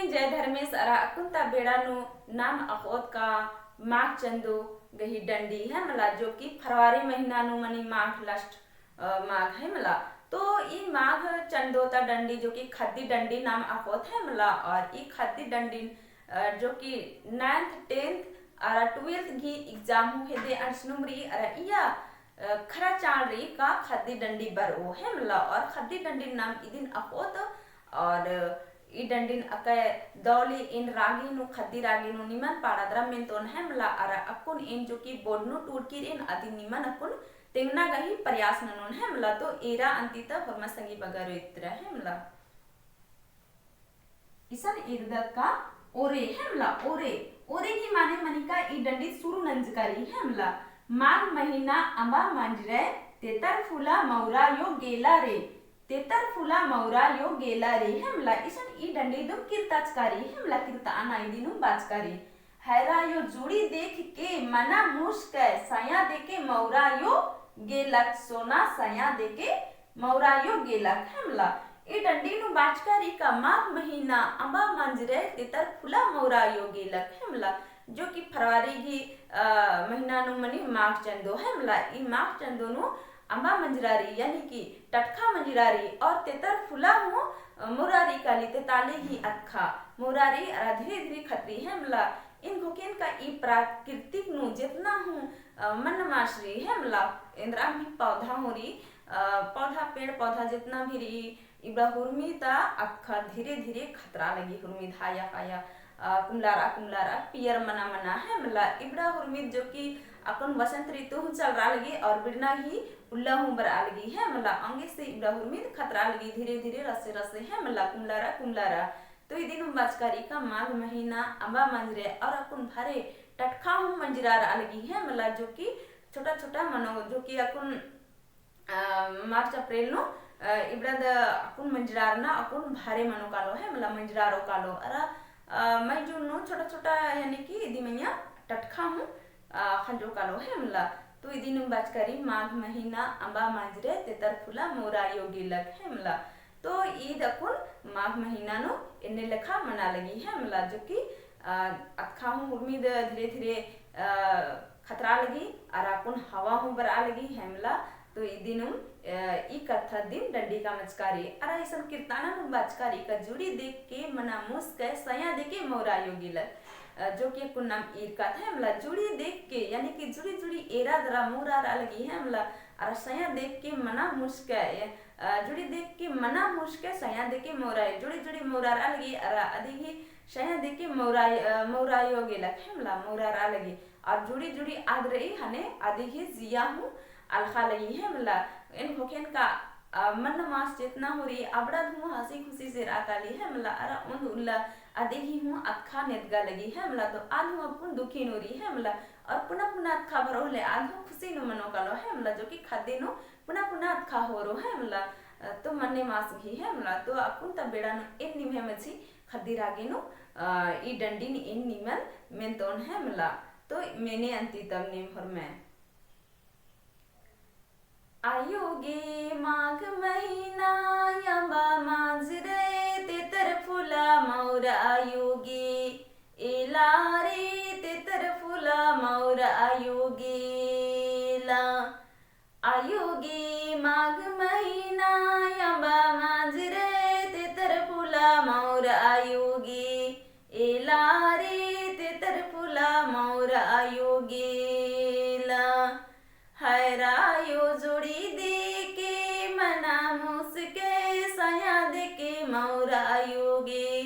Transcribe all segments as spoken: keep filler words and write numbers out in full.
जय धर्मेस अरा अक्कुन ता बेड़ा नू नाम अख़ोत का माघ चंदो गही डंडी है मला, जो कि फरवरी महीना नू मनी माघ last, अ, माघ है मला। तो ई माघ चंदो ता डंडी जो कि खद्दी डंडी नाम अख़ोत है मला, और ई खद्दी डंडी, अ, जो कि ninth, tenth अरा twelfth गही exam हूँ हेद्दे अंड़सनुम रई, अरा इया अ, खरा चाड़ रई का खद्दी डंडी बरओ है मला, और खद्दी डंडी नाम इदिन अख़ोत, और ई डंडिन अकय दौली एन रागी नू, खद्दी रागी नू निमन पाड़ा दरा मेन्तोन है मला, अरा अक्कुन एन जो कि बोडनू टूड़की रई एन अदिन निमन अक्कुन तेंगना गही प्रयास ननोन है मला। तो एरा अन्ती ता होरमा संगी बगरो इतरा है मला। इसन एरदत का ओरे है मला, ओरे। ओरे ही माने मनी का ई डंडी सुरु नंजका रई है मला। माघ महीना अम्बा मंजरे, तेतर फुला मौरा यो गेला रे, तेतर फुला मौरा यो गेला रे है मला। इसन ई डंडी दुम किर्ताचका रई है मला, किर्ताना इदिनुम बाचका रई। हैरा यो जुड़ी देख के मना मुस्के, सया देके मौरा यो गेलक, सोना सया देके मौरा यो गेलक है मला। ई डंडी नू बाचका रई का माघ महीना अम्बा मंजरे, तेतर फुला मौरा यो गेलक है मला, जो कि फरवरी गही, अ, महीना नू मनी माघ चंदो है मला। ई माघ चंदो नू अम्बा मंजरा रई, यानी कि टटखा मंजरा रई, और तेतर फुला हूँ, अ, मौरा रई काली, तेताली गही अतखा मौरा रई, अरा धीरे धीरे खतरी है मला। एन घोखेन का ई प्राकृतिक नू जेतना हूँ, अ, मन्न मास रई है मला, एन्दरा भी पौधा हूँ रई, अ, पौधा, पेड़ पौधा जेतना भी रई, इबड़ा हुरमी ता अतखा धीरे धीरे खतरा लगी, हुरमी धाया काया, अ, कुमलारा कुमलारा पियर मना मना है मला। इबड़ा हुरमी जो कि अक्कुन वसंत ऋतु हूँ चलरा लगी और बिड़ना ही उल्ला हूँ बरआ लगी है मला, औंगे से इबड़ा हुरमी खतरा लगी धीरे धीरे रसे रसे है मला, कुमलारा कुमलारा। तो इदिनुम बाचका रई का माघ महीना अम्बा मंजरे और अक्कुन भारे टटखा हूँ मंजरारआ लगी है मला, जो कि छोटा छोटा मनो, जो कि अक्कुन, अ, मार्च अप्रैल नू, अ, इबड़ा द अक्कुन मंजरारना अक्कुन भारे मनो कालो है मला, मंजरारो कालो। अरा, अ, मई जून नू छोटा छोटा यानी कि इदी मइय्याँ टटखा हूँ, अ, खंजो कालो है मला। तो इदिनुम बाचका रई माघ महीना अम्बा मंजरे, तेतर फुला मौरा यो गेलक है मला। तो ईद अक्कुन माघ महीना नू एन्ने लेखा मना लगी है मला, जो कि, अ, अतखा हूँ हुरमी द धीरे धीरे, अ, खतरा लगी, अरा अक्कुन हवा हूँ बरआ लगी है मला। तो इदिनुम, अ, ई कत्था दिम डंडी का मचका रई, अरा इसन किर्ताना नू बाचका रई का जुड़ी देख के मना मुस्के, सया देके मौरा यो गेलक। अ, जो कि अक्कुन नाम ईरकात है मला, जुड़ी देख के, यानी कि जुड़ी जुड़ी एरा दरा मौरारआ लगी है मला, अरा सया देख के मना मुस्के, अ, जुड़ी देख के मना मुस्के, सया देख के मौरा, जुड़ी जुड़ी मौरारआ लगी, अरा अदी ही सया देख के मौरा, अ, मौरा यो गेलक है मला, मौरारआ लगी। और जुड़ी जुड़ी आद रई हने अदी ही जिया हूँ अलखा लगी है मला। एन घोखेन का, अ, मन्न मास जेतना हूँ रई, अबड़ा हूँ हँसी खुशी से रआ काली है मला, अरा ओन्द उल्ला अदी ही हूँ अतखा नेदगा लगी है मला, तो आद हूँ अक्कुन दुखी नू रई है मला, और पुना पुना अतखा बरओ होले आद हूँ खुशी नू मनो कालो है मला, जो कि खद्दी नू पुना पुना अतखा होरो है मला, अ, तो मन्ने मास गही है मला, तो अक्कुन ता बेड़ा नू एन निम्है मझी खद्दी रागी नू, अ, ई डंडिन एन निमन मेन्तोन है मला, तो मेने अन्ती तब नीम होरमय। आयो गे माघ महीना अम्बा मंजरे, तेतर फुला मौरा आयो गे, एला रे तेतर फुला मौरा आयो गे, एला। आयो गे माघ महीना अम्बा मंजरे, तेतर फुला मौरा आयो गे, एला रे तेतर फुला मौरा आयो गे, एला। हैरा यो जुड़ी देके मना मुस्के, सया देके मौरा आयो गे,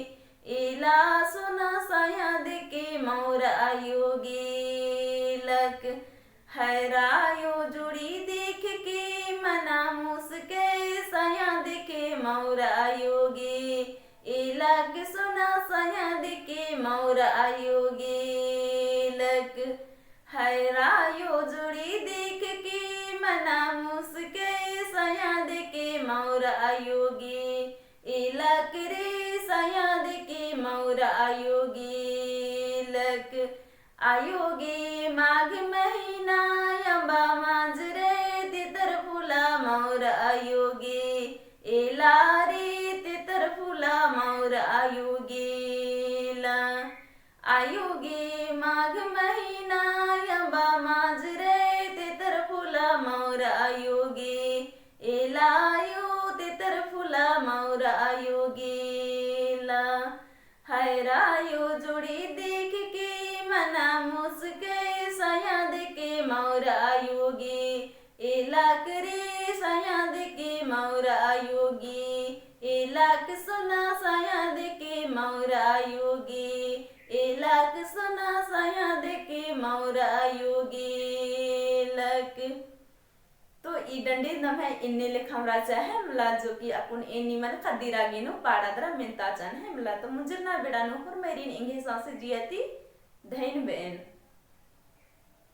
एला सोना सया देके मौरा आयो गे, एलक। हैरा यो जुड़ी देख के मना मुस्के, सया देके मौरा आयो गे, एलक सोना सया देके मौरा आयो गे, एलक। हैरा यो जुड़ी देख के मना मुस्के, सया देके मौरा आयो गे, एलक रे सया देके मौरा आयो गे, एलक। आयो गे माघ महीना अम्बा मंजरे, तेतर फुला मौरा आयो गे, एला रे तेतर फुला मौरा आयो गे, आयो गे माघ महीना अम्बा माजरे, तेतर फुला मौर आयो गे। एला आयो तेतर फुला मौर आयो गे एला। हैरा आयो जोड़ी देख के मना मुस्के, सया देके मौर आयो गे। एलाक रे सया देके मौर आयो गे, एलाक सोना सया देके मौर आयो गे, एलाक सोना सया देके मौर आयो गे, एलाक। तो ई डंडी नम्है एन्ने लेखा अमरा चाहे मला, जो कि अक्कुन एन्ने मन ख़द्दी रागी नू पाड़ा दरा मेन्ता चाहे मला। तो मुंजरना बेड़ा नू होरमारिन एंग्है सौंसे जिया ती धैन बेन।